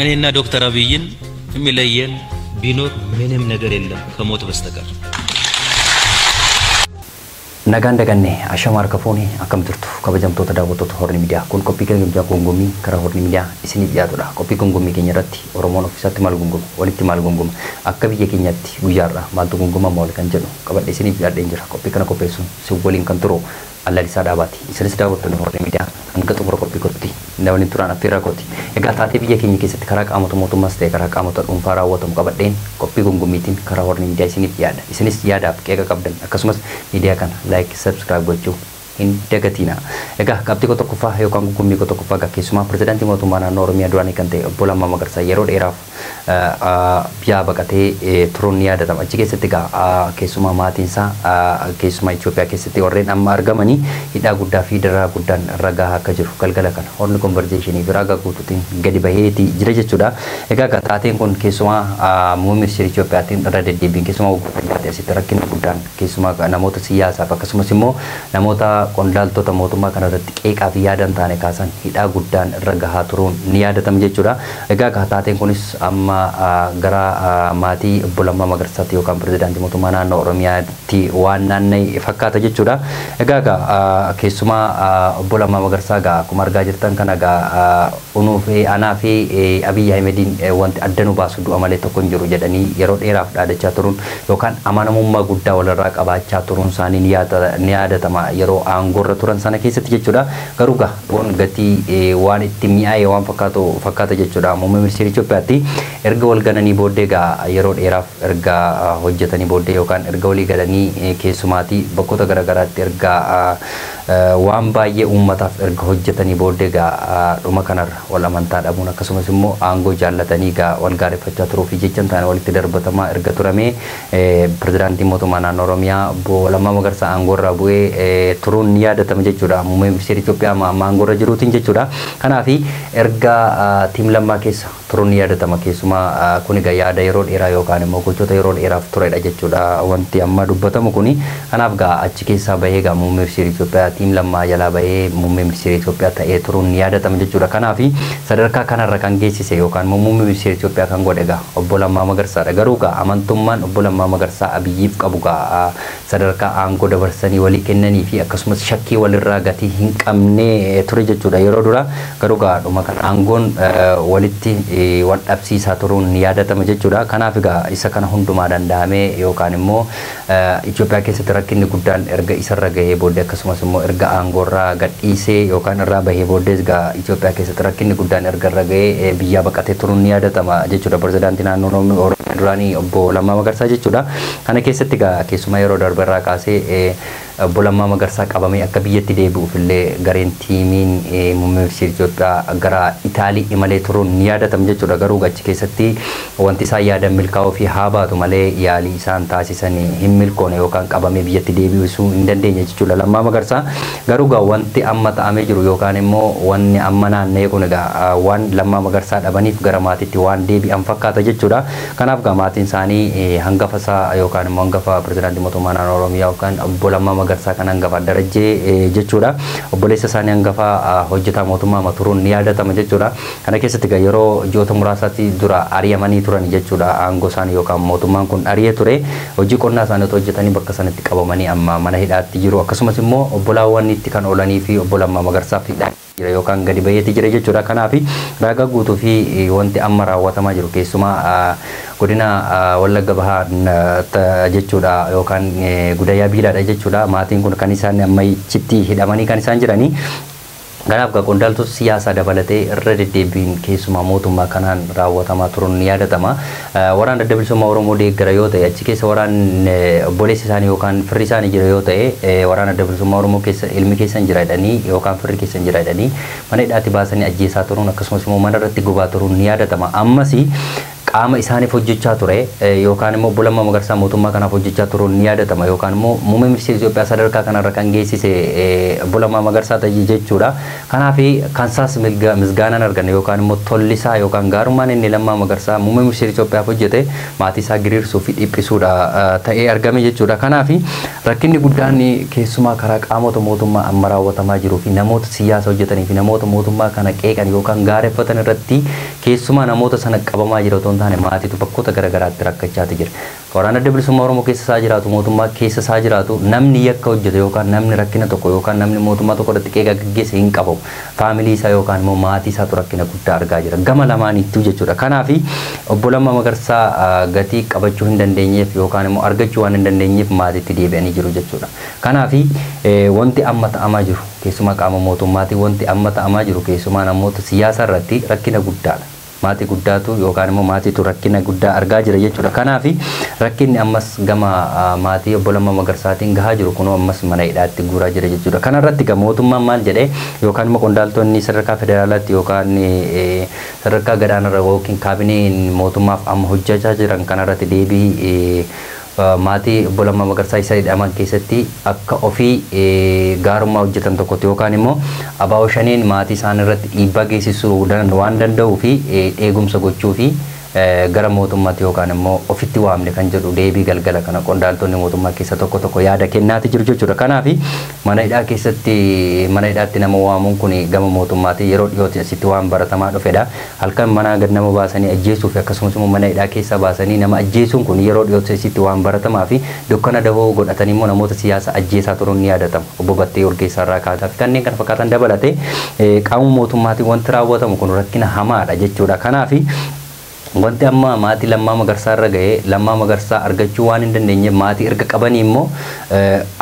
እኔና ዶክተር አብይን የሚለየን ቢኖር ምንም ነገር የለም ከሞት በስተቀር። Nagaan daganne ashama harka fuune akkam jirtu kabajamtoota daawwattoota Horni Miidiyaa. Kun qophii keenya gongommii karaa Horni Miidiyaa isiniif dhiyaatudha. Qophii gongommii keenya irratti Oromoon ofiisaatti maal gongoma, walitti maal gongoma, akka biyya keenyaatti guyyaarraa maaltu gongoma maal kan jedhu qabadhe isiniif dhiyaadheen jira. Qophii kana qopheessuun si waliin kan turu Allalisaa Dhaabaati. Isinis daawwattoonni Horni Miidiyaa hanga xumura qophii kootti na waliin turaan affeerraa kooti. Egaa taatee biyya keenya keessatti karaa qaamota mootummaas ta'e karaa qaamota dhuunfaa raawwatamu qabadheen qophii gongommiitiin karaa Horni Miidiyaa isiniif dhiyaadha. Isinis yaadaaf qeeqa qabdan akkasumas miidiyaa kana like, subscribe gochuu hin dagatina. Egaa qabxii koo tokkoffaa yookaan gongommii koo tokkoffaa egaa keessumaa pirezidaantii mootummaa naannoo Oromiyaa duraanii kan ta'e obbo Lammaa Magarsaa yeroo dheeraaf biyyaa baqatee turuun ni yaadatama. Achi keessatti egaa keessumaa maatiin isaa keessumaa Itoophiyaa keessatti warreen amma argamanii hidhaa guddaa fi dararaa guddaan irra gahaa akka jiru galgala kana Horni Konverzeeshinii fi ragaa guutuutiin gadi baheeti jira jechuudha. Egaa taateen kun keessumaa muummee ministeera Itoophiyaatiin irra deddeebiin keessumaa waggoota jaate asitti rakkina guddaan keessumaa namoota siyaasaaf akkasumas immoo namoota qondaaltota mootummaa kana irratti qeeqaa fi yaada hin taane kaasan hidhaa guddaan irra gahaa turuun ni yaadatama jechuudha. Egaa taateen kunis amma gara maatii obbo Lammaa Magarsaatti yookaan pirezidaantii mootummaa naannoo Oromiyaatti waan naanna'e fakkaata jechuudha. Egaa keessumaa obbo Lammaa Magarsaa egaa akkuma argaa jirtan kana egaa unuu fi anaa fi Abiyyi Ahimediin wanti adda nu baasu du'a malee tokko hin jiru jedhanii yeroo dheeraaf dhaadachaa turuun yookaan amanamummaa guddaa walirraa qabaachaa turuun isaanii ni yaadatama yeroo aangoorra turan sana keessatti jechuudha. Garuu egaa kun gatii waan itti mi'aaye waan fakkaatu fakkaata jechuudha. Muummee ministeera Itoophiyaatti erga wal gananii booddee egaa yeroo dheeraaf erga hojjetanii booddee yookaan erga walii galanii keessumaatii bakkoota garaagaraatti erga waan baay'ee uummataaf erga hojjetanii booddee egaa dhuma kanarra wal amantaa dhabuun akkasumas immoo aangoo jaallatanii egaa wal gaareffachaa turuu fi jecha hin taane walitti darbatamaa erga turamee pirezidaantiin mootummaa naannoo Oromiyaa obbo Lammaa Magarsaa aangoorraa bu'ee turuun ni yaadatama jechuudha. Muummee ministeera Itoophiyaa amma aangoorra jiruutiin jechuudha. Kanaaf erga tiim Lammaa keessa turuun ni yaadatama. Keessumaa kun egaa yaada yeroo dheeraa yookaan immoo gochoota yeroo dheeraaf turedha jechuudha wanti amma dubbatamu kuni. Kanaaf egaa achi keessaa bahee egaa muummee ministeera Itoophiyaa tiim Lammaa jalaa bahee muummee ministeera Itoophiyaa ta'ee turuun ni yaadatama jechuudha. Kanaaf sadarkaa kanarra kan geessise yookaan immoo muummee ministeera Itoophiyaa kan godhe egaa obbo Lammaa Magarsaadha. Garuu egaa amantummaan obbo Lammaa Magarsaa Abiyyiif qabu egaa sadarkaa aangoo dabarsanii walii kennanii fi akkasumas shakkii walirraa gatii hin qabne ture jechuudha yeroo dura. Garuu egaa dhuma kana aangoon walitti wal dhabsiisaa turuun ni yaadatama jechuudha. Kanaaf egaa isa kana hundumaa danda'amee yookaan immoo Itoophiyaa keessatti rakkinni guddaan erga isarra gahee booddee akkasumas immoo erga aangoorraa gadhiisee yookaan irraa bahee booddee egaa Itoophiyaa keessatti rakkinni guddaan erga irra gahee biyyaa baqatee turuun ni yaadatama jechuudha. Pirezidaantii naannoo Oromiyaa duraanii obbo Lammaa Magarsaa jechuudha. Kana keessatti egaa keessumaa yeroo darbe irraa kaasee obbo Lammaa Magarsaa qabamee akka biyyatti deebi'uuf illee gareen tiimiin muummee ministeera Itoophiyaa gara Itaalii imalee turuun ni yaadatama jechuudha. Garuu achi keessatti wanti isaan yaadan milkaa'uu fi haa baatu malee yaalii isaan taasisan hin milkoone yookaan qabamee biyyatti deebi'uu hin dandeenye jechuudha Lammaa Magarsaa. Garuu egaa wanti amma ta'amee jiru yookaan immoo wanni amma naanna'e kun egaa waan Lammaa Magarsaa dhabaniif gara maatiitti waan deebi'an fakkaata jechuudha. Kanaaf egaa maatiin isaanii hangafa isaa yookaan immoo hangafa pirezidaantii mootummaa naannoo Oromiyaa yookaan obbo Lammaa Magarsaa kan hangafa Darajjee jechuudha. Obboleessa isaanii hangafa hojjetaa mootummaa turuun ni yaadatama jechuudha. Kana keessatti egaa yeroo ji'oota muraasaatti dura ari'amanii turan jechuudha. Aangoo isaanii yookaan mootummaan kun ari'ee ture. Hojii qonnaa isaanii otoo hojjetanii bakka sanatti qabamanii amma mana hidhaatti jiru. Akkasumas immoo obbolaawwanitti kan oolanii fi obbo Lammaa Magarsaaf hidhaa jira yookaan gadi baheeti jira jechuudha. Kanaaf ragaa guutuu fi wanti amma raawwatamaa jiru keessumaa godina Wallagga Bahaa jechuudha yookaan Gudayyaa Biilaadha jechuudha. Maatiin kun kan isaan amma achitti hidhamanii kan isaan jiranii. Kanaaf egaa qondaaltota siyaasaa dabalatee irra deddeebiin keessumaa mootummaa kanaan raawwatamaa turuun ni yaadatama. Waraana Adda Bilisummaa Oromoo deeggara yoo ta'e achi keessa waraan obboleessi isaanii yookaan firri isaanii jira yoo ta'e waraana Adda Bilisummaa Oromoo keessa ilmi keessan jira jedhanii yookaan firri keessan jira jedhanii mana hidhaatti baasanii ajjeesaa turuun akkasumas immoo mana irratti gubaa turuun ni yaadatama. Ammas Qaama isaaniif hojjechaa ture yookaan immoo obbo Lammaa Magarsaa mootummaa kanaaf hojjechaa turuun ni yaadatama yookaan immoo muummee ministeera Itoophiyaa sadarkaa kanarra kan geessise obbo Lammaa Magarsaa ta'e jechuudha. Kanaaf kansaas misgaanaan arganne yookaan immoo tollisaa yookaan gaarummaan inni Lammaa Magarsaa muummee ministeera Itoophiyaaf hojjete maatii isaa giriirsuu fi dhiphisuudha ta'ee argame jechuudha. Kanaaf rakkinni guddaan keessumaa karaa qaamota mootummaa amma raawwatamaa jiruu fi namoota siyaasa hojjetanii fi namoota mootummaa kana qeeqan yookaan gaareffatan irratti keessumaa namoota sana qabamaa jira otoo hin taane maatiitu bakkoota garaagaraatti rakkachaati jira. Waraana Adda Bilisummaa Oromoo keessa isaa jiraatu, mootummaa keessa isaa jiraatu, namni yakka hojjete yookaan namni rakkina tokko yookaan namni mootummaa tokko irratti qeeqa gaggeesse hin qabamu. Faamilii isaa yookaan immoo maatii isaatu rakkina guddaa argaa jira. Gama lamaanittuu jechuudha. Kanaaf obbo Lammaa Magarsaa gatii qabachuu hin dandeenyeef yookaan immoo argachuu waan hin dandeenyeef maatiitti deebi'anii jiru jechuudha. Kanaaf wanti amma ta'amaa jiru keessumaa qaama mootummaatiin wanti amma ta'amaa jiru keessumaa namoota siyaasa irratti rakkina guddaadha. Maatii guddaatu yookaan immoo maatiitu rakkina guddaa argaa jira jechuudha. Kanaaf rakkinni ammas gama maatii obbo Lammaa Magarsaatiin gahaa jiru kunoo ammas mana hidhaatti guuraa jira jechuudha. Kana irratti egaa mootummaan maal jedhee yookaan immoo qondaaltonni sadarkaa federaalaatti yookaan sadarkaa gadaanarra yookiin kaabineen mootummaaf amma hojjechaa jiran kanarratti deebii maatii obbo Lammaa Magarsaa isa hidhaman keessatti akka ofii gaarummaa hojjetan tokkotti yookaan immoo abaa'oo shaniin maatii isaan irratti dhiibbaa geessisuu waan danda'uu fi eegumsa gochuu fi gara mootummaatti yookaan immoo ofitti waamne kan jedhu deebii galgala kana qondaaltonni mootummaa keessa tokko tokko yaada kennaati jiru jechuudha. Kanaaf mana hidhaa keessatti mana hidhaatti nama waamuun kun gama mootummaatti yeroo dhiyootti asitti waan baratamaa dhufedha. Halkan mana gad nama baasanii ajjeesuu fi akkasumas immoo mana hidhaa keessa baasanii nama ajjeesuun kun yeroo dhiyootti asitti waan baratamaa fi dukkana dahoo godhatanii immoo namoota siyaasa ajjeesaa turuun ni yaadatama. Obbo Battee Urgeessaa irraa kaasaa fi kanneen kana fakkaatan dabalatee qaama mootummaatiin wanti raawwatamu kun rakkina hamaadha jechuudha. Kanaaf wanti amma maatii Lammaa Magarsaa irra ga'ee Lammaa Magarsaa argachuu waan hin dandeenyeef maatii erga qabanii immoo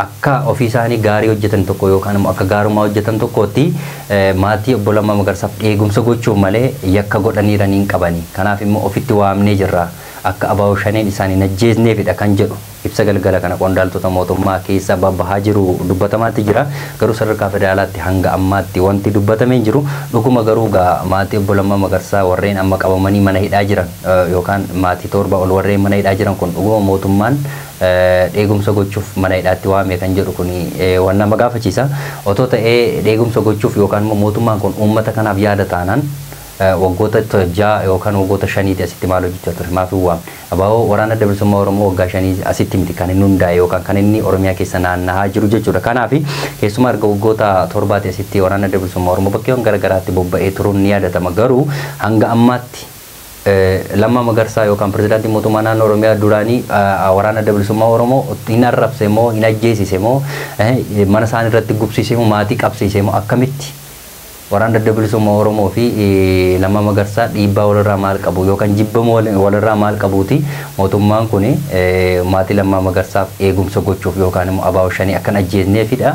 akka ofii isaanii gaarii hojjetan tokko yookaan immoo akka gaarummaa hojjetan tokkootti maatii obbo Lammaa Magarsaaf eegumsa gochuuf malee yakka godhaniiranii hin qabani. Kanaaf immoo ofitti waamnee jirra akka abaa'oo shaneen isaanii hin ajjeesneefidha kan jedhu ibsa galgala kana qondaaltota mootummaa keessa babbahaa jiru dubbatamaatti jira. Garuu sadarkaa federaalaatti hanga ammaatti wanti dubbatamee hin jiru. Dhuguma garuu gaa maatii obbo Lammaa Magarsaa warreen amma qabamanii mana hidhaa jiran yookaan maatii 7 ol warreen mana hidhaa jiran kun dhuguma mootummaan eegumsa gochuuf mana hidhaatti waame kan jedhu kun waan nama gaafachiisa. Otoo ta'ee eegumsa gochuuf yookaan immoo mootummaan kun uummata kanaaf yaada taanaan waggoota 6 yookaan waggoota 5 asitti maal hojjechaa ture? Maaf hin waamne? Abaa'oo waraana Adda Bilisummaa Oromoo waggaa 5 asitti miti kan inni hundaa'e yookaan kan inni Oromiyaa keessa naanna'aa jiru jechuudha. Kanaaf keessumaa erga waggoota 7 asitti waraana Adda Bilisummaa Oromoo bakkeewwan garaagaraatti bobba'ee turuun ni yaadatama. Garuu hanga ammaatti Lammaa Magarsaa yookaan pirezidaantii mootummaa naannoo Oromiyaa duraanii waraana Adda Bilisummaa Oromoo hin arrabse moo hin ajjeesise moo mana isaanii irratti gubsiise moo maatii qabsiise moo akkamitti waraana Adda Bilisummaa Oromoo fi Lammaa Magarsaa dhiibbaa walirraa maal qabu yookaan jibba walirraa maal qabuuti mootummaan kun maatii Lammaa Magarsaaf eegumsa gochuuf yookaan immoo abaa'oo shanii akkan ajjeesneefidha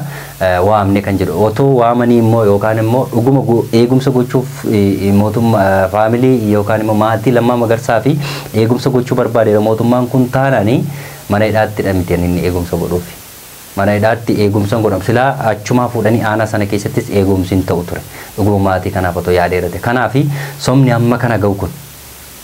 waamne kan jedhu. Otoo waamanii immoo yookaan immoo dhuguma eegumsa gochuuf mootummaa faamilii yookaan immoo maatii Lammaa Magarsaa fi eegumsa gochuu barbaadeera mootummaan kun taanaanii mana hidhaatti miti inni eegumsa godhuuf. Mana hidhaatti eegumsa godhamu silaa achumaa fuudhanii aanaa sana keessattis eegumsi hin ta'u ture. Dhuguma maatii kanaaf otoo yaadeerate. Kanaaf somni amma kana ga'u kun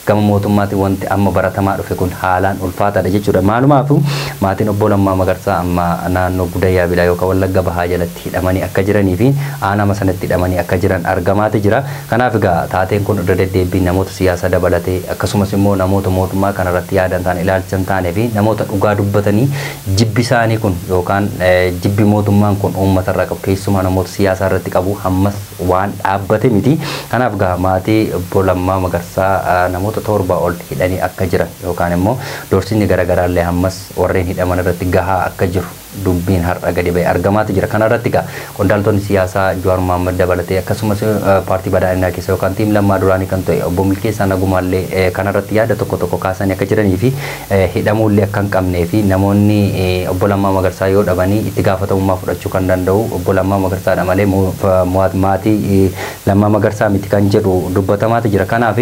gama mootummaatiin wanti amma baratamaa dhufe kun haalaan ulfaataadha jechuudha. Maalumaafuu maatiin obbo Lammaa Magarsaa amma naannoo Gudayyaa Bilaa yookaan Wallagga Bahaa jalatti hidhamanii akka jiranii fi aanama sanatti hidhamanii akka jiran argamaati jira. Kanaaf egaa taateen kun irra deddeebiin namoota siyaasaa dabalatee akkasumas immoo namoota mootummaa kanarratti yaadan ta'an ilaalcha hin taanee fi namoota dhugaa dubbatanii jibbi isaanii kun yookaan jibbi mootummaan kun uummatarraa qabu keessumaa namoota siyaasaa irratti qabu hammas waan dhaabbate miti. Kanaaf egaa maatii obbo Lammaa Magarsaa namoota 7 ol hidhanii akka jiran yookaan immoo doorsinni garaagaraa illee hammas warreen hidhaman irratti gahaa akka jiru dubbiin har'a gadi ba'e argamaatu jira. Kana irratti egaa qondaaltonni siyaasaa Jawaar Mohaammed dabalatee akkasumas paartii badhaadhinaa keessa yookaan tiim Lammaa duraanii kan ta'e obbo Milkeessaa Nagumaallee kana irratti yaada tokko tokko kaasanii akka jiranii fi hidhamuullee akka hin qabnee fi namoonni obbo Lammaa Magarsaa yoo dhabanii itti gaafatamummaa fudhachuu kan danda'u obbo Lammaa Magarsaadha malee maatii Lammaa Magarsaa miti kan jedhu dubbatamaatu jira. Kanaaf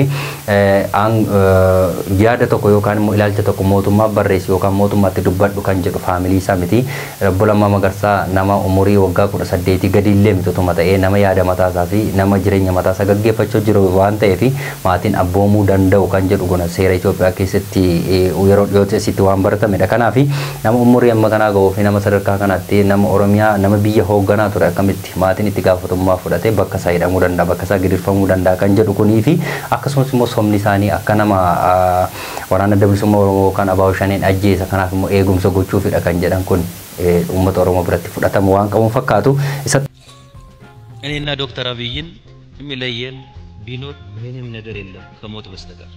yaada tokko yookaan immoo ilaalcha tokko mootummaaf barreessu yookaan mootummaatti dubbadhu kan jedhu faamilii isaa miti. Obbo Lammaa Magarsaa nama umurii waggaa 18 gadi illee mitotuma ta'ee nama yaada mataasaa fi nama jireenya mataasaa gaggeeffachaa jiru waan ta'eef maatiin abboomuu danda'u kan jedhu kun seera Itoophiyaa keessatti yeroo dhiyootti asitti waan baratamedha. Kanaaf nama umurii amma kanaa ga'uu fi nama sadarkaa kanatti nama Oromiyaa nama biyya hoogganaa ture akkamitti maatiin itti gaafatamummaa fudhatee bakka isaa hidhamuu danda'a, bakka isaa gidirfamuu danda'a kan jedhu kunii fi akkasumas immoo somni isaanii akka nama waraana Adda Bilisummaa Oromoo yookaan ABO Shaneen ajjeesa, kanaaf immoo eegumsa gochuufidha kan jedhan kun uummata Oromoo biratti fudhatama waan qabuun fakkaatu. Isa እኔና ዶክተር አብይን የሚለየን ቢኖር ምንም ነገር የለም ከሞት በስተቀር።